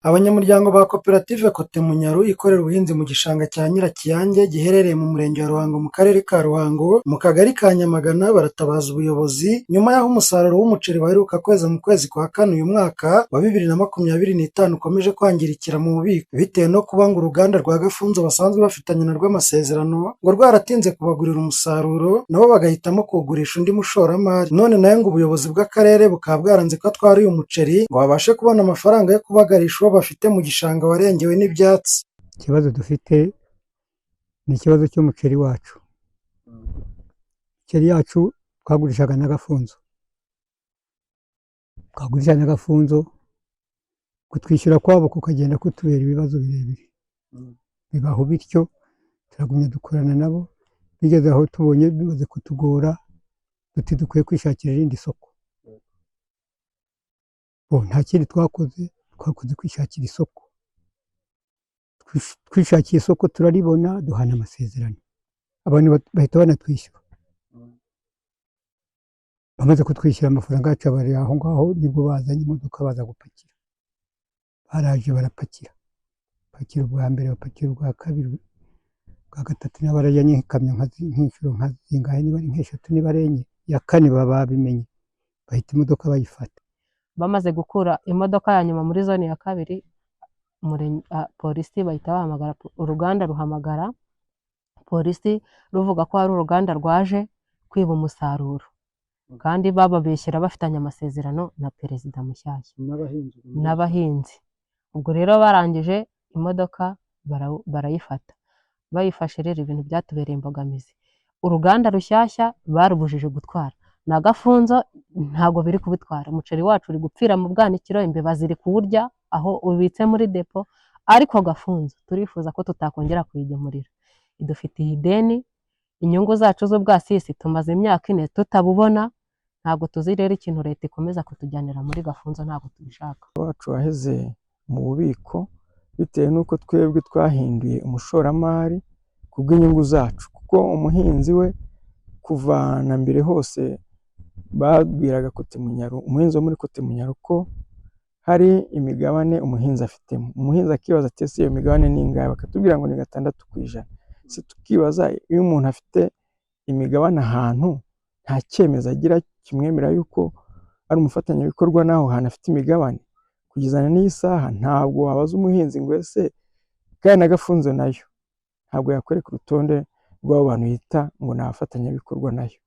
Abanyamuryango ba Koperative Kotemunyaru ikorera ubuhinzi mu gishanga cya Nyirakiyange giherereye mu Murenge wa Ruhango mu Karere ka Ruhango, mu Kagari ka Nyamagana baratabaza ubuyobozi nyuma y'aho umusaruro w'umuceri baheruka kweza mu kwezi kwa kane uyu mwaka wa 2025 ukomeje kwangirikira mu bubiko, bitewe no kuba ngo uruganda rwa Gafunzo basanzwe bafitanye narwo amasezerano ngo rwaratinze kubagurira umusaruro, nabo bagahitamo kuwugurisha undi mushoramari, none nawe ngo ubuyobozi bw'akarere bukaba bwaranze ko atwara uyu muceri ngo babashe kubona amafaranga yo kubagarisha uwo bafite mu gishanga warengewe n'ibyatsi. Ikibazo dufite ni ikibazo cy'umuceri wacu. Imiceri yacu twagurishaga n'agafunzo, twagurisha n'agafunzo, kutwishyura kwabo kukagenda kutubera ibibazo birebire. Bibaho bityo, turagumya dukorana nabo, bigeze aho tubonye bimaze kutugora, duti dukwiye kwishakira irindi soko. Nta kindi twakoze, twakoze kwishakira isoko. Twishakiye isoko turaribona, duhana amasezerano, abantu bahita banatwishyura. Bamaze kutwishyura amafaranga yacu bari aho ngaho, nibwo bazanye imodoka baza gupakira. Baraje barapakira, bapakira ubwa mbere, bapakira ubwa kabiri, ubwa gatatu, niba barajyanye nk'ikamyo nk'inshuro nka zingahe, niba ari nk'eshatu, niba ari enye, iya kane baba babimenye, bahita imodoka bayifata. Bamaze gukura imodoka ya nyuma muri zone ya kabiri, polisi bahita bahamagara, uruganda ruhamagara polisi ruvuga ko hari uruganda rwaje kwiba umusaruro, kandi bababeshyera bafitanye amasezerano na perezida mushyashya n'abahinzi. Ubwo rero barangije imodoka barayifata. Bayifashe rero ibintu byatubereye imbogamizi. Uruganda rushyashya barubujije gutwara na Gafunzo ntabwo biri kubitwara. Umuceri wacu uri gupfira mu bwanikiro, imbeba ziri kuwurya aho ubitse muri depo, ariko Gafunzo turifuza ko tutakongera kuyigemurira. Idufitiye ideni, inyungu zacu z'ubwasisi tumaze imyaka 4 tutabubona, ntabwo tuzi rero ikintu leta ikomeza kutujyanira muri Gafunzo, ntabwo tubishaka. Wacu waheze mu bubiko bitewe n'uko twebwe twahinduye umushoramari ku bw'inyungu zacu, kuko umuhinzi we kuva na mbere hose babwiraga Kotemunyaru, umuhinzi wo muri Kotemunyaru, ko hari imigabane umuhinzi afitemo. Umuhinzi akibaza ati ese iyo migabane ni ingahe? Bakatubwira ngo ni 6%. Se tukibaza, iyo umuntu afite imigabane ahantu nta cyemezo agira kimwemerera yuko ari umufatanyabikorwa n'aho hantu afite imigabane. Kugeza n'iyi saha ntabwo wabaza umuhinzi ngo ese, kandi na Gafunzo nayo ntabwo yakwereka urutonde rw'abo bantu yita ngo ni abafatanyabikorwa nayo.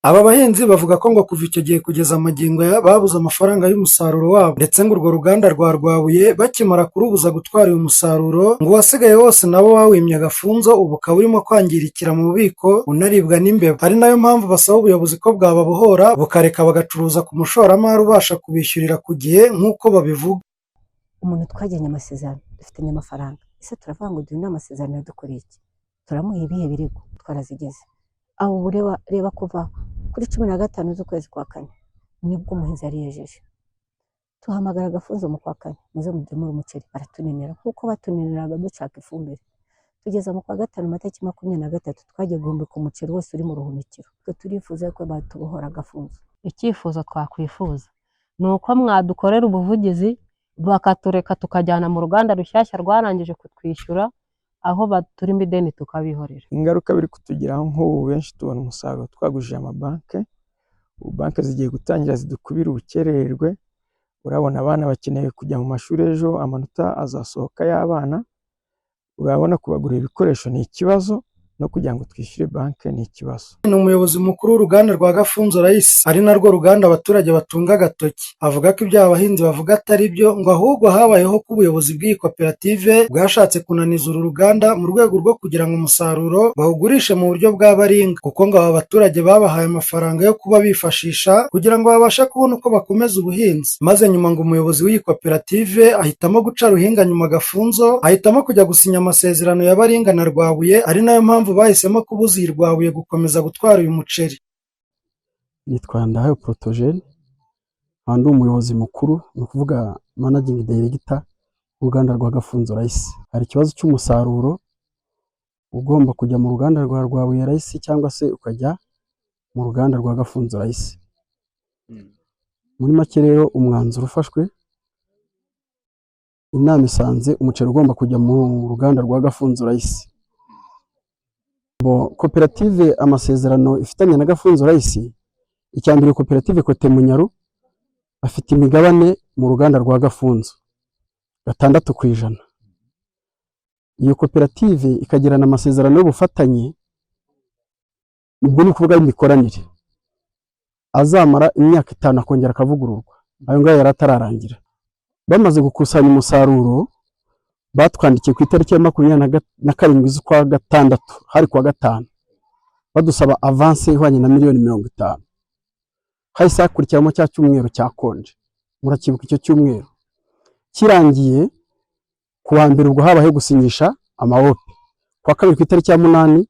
Aba bahinzi bavuga ko ngo kuva icyo gihe kugeza magingo aya babuze amafaranga y'umusaruro wabo, ndetse ngo urwo ruganda rwa Rwabuye bakimara kurubuza gutwara uyu musaruro, ngo uwasigaye wose nabo bawimye Gafunzo, ubu ukaba urimo kwangirikira mu bubiko unaribwa n'imbeba, ari nayo mpamvu basaba ubuyobozi ko bwababohora bukareka bagacuruza ku mushoramari ubasha kubishyurira ku gihe nk'uko babivuga. Umuntu twagiranye amasezerano, dufitanye amafaranga, ese turavuga ngo duhindure amasezerano yadukoreye iki? Turamuha ibihe birego? Twarazigeze aho ubu. Reba, reba, kuva kuri 15 z'ukwezi kwa kane nibwo umuhinzi yari yejeje. Tuhamagara Agafunzo mu kwa kane, muze mugemure umuceri, baratunenera nk'uko batuneneraga dushaka ifumbire. Tugeza mu kwa gatanu amatariki 23 twagiye guhumbika umuceri wose uri mu ruhunikiro. Twe turifuza ko batubohora Agafunzo. Icyifuzo twakwifuza ni uko mwadukorera ubuvugizi bakatureka tukajyana mu ruganda rushyashya rwarangije kutwishyura, aho baturimo ideni tukabihorera. Ingaruka biri kutugeraho, nk'ubu benshi tubona umusaruro twagujije amabanki, ubu banki zigiye gutangira zidukubira ubukererwe. Urabona abana bakeneye kujya mu mashuri ejo, amanota azasohoka y'abana, urabona kubagurira ibikoresho ni ikibazo, no kugira ngo twishyure banki ni ikibazo. Ni umuyobozi mukuru w'uruganda rwa Gafunzo Rice, ari narwo ruganda abaturage batunga agatoki, avuga ko ibyo aba bahinzi bavuga atari byo, ngo ahubwo habayeho ko ubuyobozi bw'iyi koperative bwashatse kunaniza uru ruganda mu rwego rwo kugira ngo umusaruro bawugurishe mu buryo bwa baringa, kuko ngo aba baturage babahaye amafaranga yo kuba bifashisha kugira ngo babashe kubona uko bakomeza ubuhinzi, maze nyuma ngo umuyobozi w'iyi koperative ahitamo guca ruhinga, nyuma Gafunzo ahitamo kujya gusinya amasezerano ya baringa na Rwabuye, ari nayo mpamvu bahisemo kubuza iyi Rwabuye gukomeza gutwara uyu muceri. Nitwa Ndahayo Protogene, nkaba ndi umuyobozi mukuru, ni ukuvuga managing director w'uruganda rwa Gafunzo Rice. Hari ikibazo cy'umusaruro ugomba kujya mu ruganda rwa Rwabuye Rice cyangwa se ukajya mu ruganda rwa Gafunzo Rice. Muri make rero umwanzuro ufashwe Inama isanze umuceri ugomba kujya mu ruganda rwa Gafunzo Rice. Koperative amasezerano ifitanye na Gafunzo Rice, icya mbere koperative Kotemunyaru bafite imigabane mu ruganda rwa Gafunzo 6%. Iyo koperative ikagirana amasezerano y'ubufatanye, ubwo ni ukuvuga y'imikoranire, azamara imyaka 5 akongera akavugururwa. Ayo ngayo yari atararangira. Bamaze gukusanya umusaruro, batwandikiye ku itariki ya 27 z'ukwa gatandatu, hari kuwa gatanu, badusaba avance ihwanye na miliyoni 50. Hahise hakurikiramo cya cyumweru cyakonje, murakibuka. Icyo cyumweru kirangiye ku wa mbere, ubwo habayeho gusinyisha amawope. Ku wa kabiri ku itariki ya 8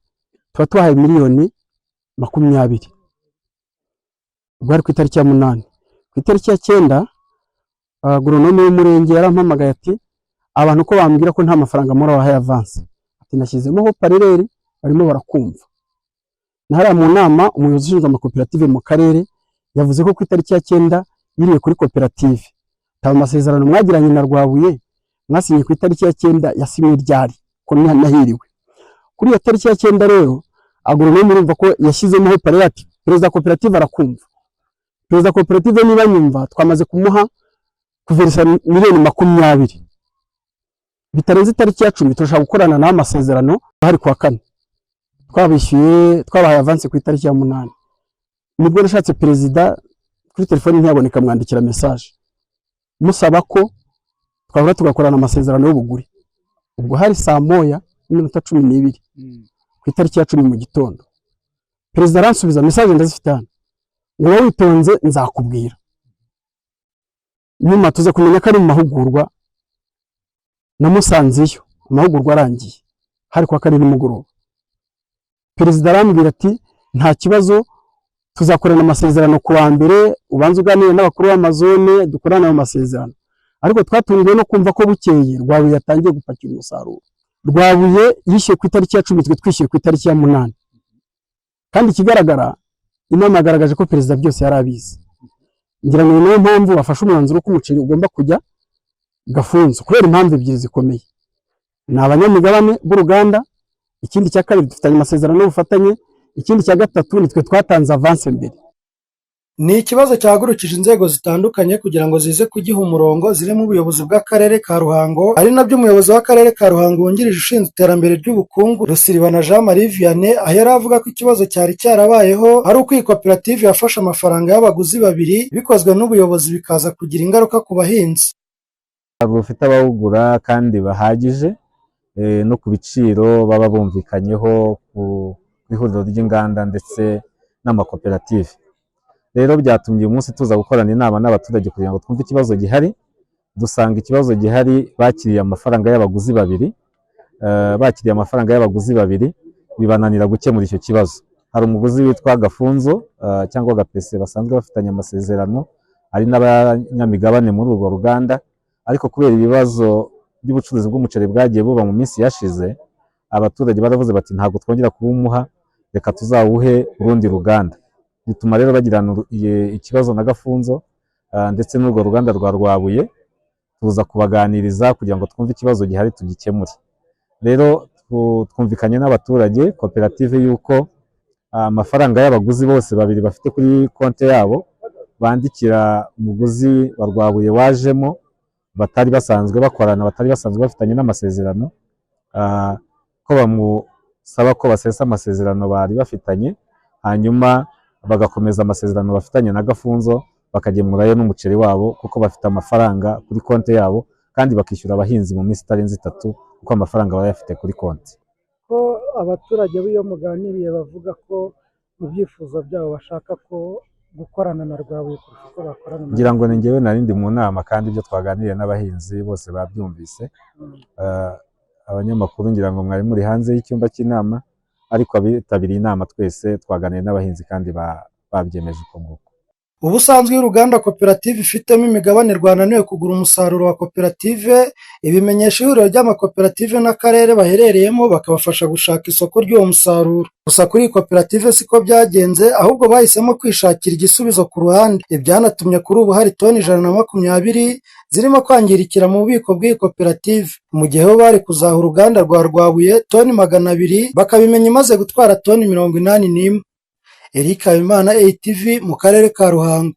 tuba tubahaye miliyoni 20, ubwo hari ku itariki ya 8. Ku itariki ya 9 agoronome w'umurenge yarampamagaye ati: "Abantu ko bambwira ko nta mafaranga muri wahaye avance?" Ati: "Nashyizemo haut-parleur, barimo barakumva." Na hariya mu nama, umuyobozi ushinzwe amakoperative mu karere yavuze ko ku itariki ya 9 yiriwe kuri koperative. Taba amasezerano mwagiranye na Rwabuye mwasinye ku itariki ya 9 yasinywe ryari, ko nahiriwe kuri iyo tariki ya 9? Rero agoronome urumva ko yashyizemo haut-parleur ati: "Perezida wa koperative arakumva. Perezida wa koperative niba nyumva, twamaze kumuha kuverisa miliyoni 20 bitarenze itariki ya 10, turashaka gukorana nawe amasezerano." Hari kuwa kane twabishyuye, twabahaye avance ku itariki ya 8. Nibwo nashatse perezida kuri telefoni ntiyaboneka, mwandikira message musaba ko twahura tugakorana amasezerano y'ubugure. Ubwo hari saa 1:12 ku itariki ya 10 mu gitondo. Perezida aransubiza, message ndazifite hano, ngo: "Wowe witonze nzakubwira." Nyuma tuza kumenya ko ari mu mahugurwa. Namusanzeyo amahugurwa arangiye, hari kuwa kane nimugoroba. Perezida arambwira ati: "Nta kibazo, tuzakorana amasezerano ku wa mbere, ubanze uganire n'abakuru b'amazone dukorane ayo masezerano." Ariko twatunguwe no kumva ko bukeye Rwabuye yatangiye gupakira umusaruro. Rwabuye yishyuye ku itariki ya 10, twe twishyuye ku itariki ya 8. Kandi ikigaragara, inama yagaragaje ko perezida byose yari abizi. Ngira ngo ni nayo mpamvu bafashe umwanzuro ko umuceri ugomba kujya Gafunzo, kubera impamvu ebyiri zikomeye: ni abanyamigabane b'uruganda, ikindi cya kabiri dufitanye amasezerano y'ubufatanye, ikindi cya gatatu nitwe twatanze avance mbere. Ni ikibazo cyahagurukije inzego zitandukanye kugira ngo zize kugiha umurongo, zirimo ubuyobozi bw'Akarere ka Ruhango, ari nabyo umuyobozi w'Akarere ka Ruhango wungirije ushinzwe iterambere ry'ubukungu, Rusiribana Jean Marie Vianney, ahera avuga ko ikibazo cyari cyarabayeho ari uko iyi koperative yafashe amafaranga y'abaguzi babiri, bikozwe n'ubuyobozi bikaza kugira ingaruka ku bahinzi. Umusaruro ufite abawugura kandi bahagije, no ku biciro baba bumvikanyeho ku ihuriro ry'inganda ndetse n'amakoperative. Rero byatumye uyu munsi tuza gukorana inama n'abaturage kugira ngo twumve ikibazo gihari. Dusanga ikibazo gihari, bakiriye amafaranga y'abaguzi babiri, bakiriye amafaranga y'abaguzi babiri bibananira gukemura icyo kibazo. Hari umuguzi witwa Gafunzo cyangwa Gapese basanzwe bafitanye amasezerano, ari n'abanyamigabane muri urwo ruganda, ariko kubera ibibazo by'ubucuruzi bw'umuceri bwagiye buba mu minsi yashize, abaturage baravuze bati: "Ntabwo twongera kuwumuha, reka tuzawuhe urundi ruganda." Bituma rero bagirana ikibazo na Gafunzo ndetse n'urwo ruganda rwa Rwabuye. Tuza kubaganiriza kugira ngo twumve ikibazo gihari tugikemure. Rero twumvikanye n'abaturage, koperative, y'uko amafaranga y'abaguzi bose babiri bafite kuri konti yabo bandikira umuguzi wa Rwabuye wajemo batari basanzwe bakorana, batari basanzwe bafitanye n'amasezerano, ko bamusaba ko basesa amasezerano bari bafitanye, hanyuma bagakomeza amasezerano bafitanye na Gafunzo, bakagemurayo n'umuceri wabo kuko bafite amafaranga kuri konti yabo, kandi bakishyura abahinzi mu minsi itarenze 3 kuko amafaranga barayafite kuri konti. Ko abaturage b'iyo muganiriye bavuga ko mu byifuzo byabo bashaka ko gukorana na Rwabuye kurusha uko bakorana na Ngira ngo ni njyewe nari ndi mu nama, kandi ibyo twaganiriye n'abahinzi bose babyumvise. Abanyamakuru ngira ngo mwari muri hanze y'icyumba cy'inama, ariko abitabiriye inama twese twaganiriye n'abahinzi kandi babyemeje uko nguko. Ubusanzwe iyo uruganda koperative ifitemo imigabane rwananiwe kugura umusaruro wa koperative, ibimenyesha ihuriro ry'amakoperative n'akarere baherereyemo bakabafasha gushaka isoko ry'uwo musaruro. Gusa kuri iyi koperative siko byagenze, ahubwo bahisemo kwishakira igisubizo ku ruhande. Ibyanatumye kuri ubu hari toni 120 zirimo kwangirikira mu bubiko bw'iyi koperative, mu gihe bo bari kuzaha uruganda rwa Rwabuye toni 200 bakabimenya imaze gutwara toni 81. Eric Habimana, ATV, mu karere ka Ruhango.